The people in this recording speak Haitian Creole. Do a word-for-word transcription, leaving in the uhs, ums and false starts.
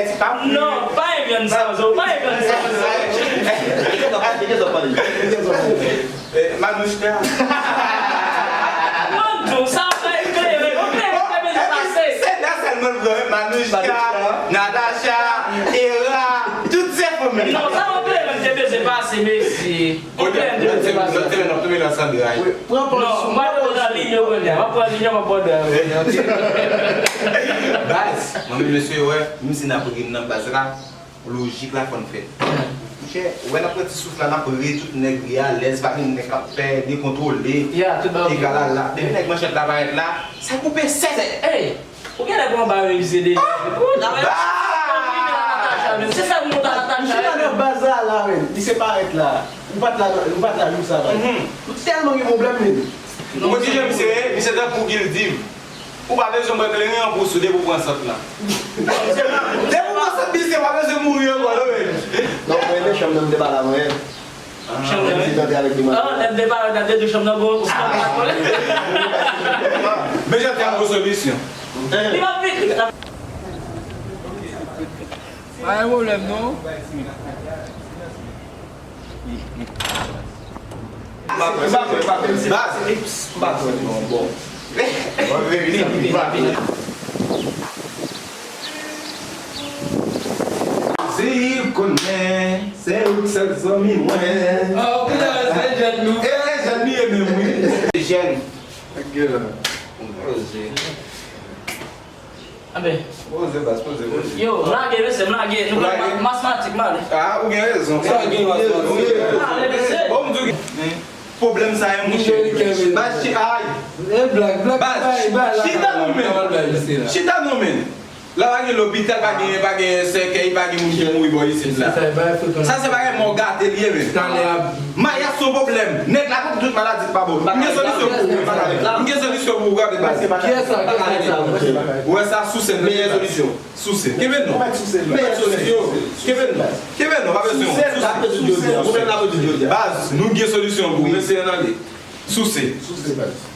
Ti pa pou. Non, pa Evian sa, zo, pa Evian sa, zo. Ki te zòt pale? Ki te zòt pale? Eh, Manouchka. Non, zo, sa, sa, klere, klere, te bezwen pase. Epi, se la sèlman l pran, Manouchka, Natacha, Era, tout se fanmi. Non, sa, klere, te bezwen pase, mesye. Ou pran pòz sou mwen. Pran pòz sou mwen. Baz, mwen menm mesye, wè, menm si n ap ri m nan baz la, lojik la fò n fè l. Monchè, wè n ap pran ti souf la, n ap ri tout nèg ri alèz, pa gen nèg k ap fè dekontwole, egalala. Depi nèg manchèt la parèt la, sa koupe sèt. Ou genlè pran ba yo, misye deja. Ou la wè, se fè m monte a Natacha. Misye pa nan baz la, la, men. Li se parèt la. Ou pa t la, ou pa t la jou sa, bay. Ou tèlman gen pwoblèm, men. Ou konn kijan misye ye? Misye tankou Gildiv. Ou pa bezwen bwè kleren an pou sou depi w pran sant lan. Depi w pran sant misye, ou pa bezwen mouri ankò, non, men. Non, mwen, men chanm nan, m te pa la, mwen. Chanm nan, wi. Ah, lè m te parèt la, te di chanm nan bon, ou se konn pa konnen. Men jan te an bon solisyon. Li pa pik. Pa gen pwoblèm, non. M pa kwè, m pa kwè, m pa kwè. Baz, m pa kwè, non, bon. Bon, vini, vini, vini. Zip konnen, se ou k sèl zanmi mwen. Ah, ou konnen se jèn nou. E jèn li ye menm, wi. Jèn. Poze. Anben. Poze, baz, poze, poze. Yo, m lage, mesye, m lage. Nou pral ma-, masmatik, m ale. Ah, ou gen rezon. Sa gen masmatik. M ale, mesye. Bon, m di w, pwoblèm sa yo, monchè. Baz, chi-, ay. E blag, blag, baz, bay, bay, chita non, men. Chita non, men. La pa gen lopital, pa gen, pa gen sèkèy, pa gen moun ki mouri bò isit la. Sa se bagay mò gate li ye, men. Mayas se yon pwoblèm. Nèg la konn tout maladi pa bon. M gen solisyon pou ou. M gen solisyon pou ou, gade baz. Kiyès sa? Kiyès sa? Ou wè sa, souse. Meyè solisyon. Souse. Kenbe non. Meyè solisyon. Kenbe non. Kenbe non, pa bezwen. Souse. Baz, nou gen solisyon pou ou. Mesye, ann ale. Souse. Souse, baz.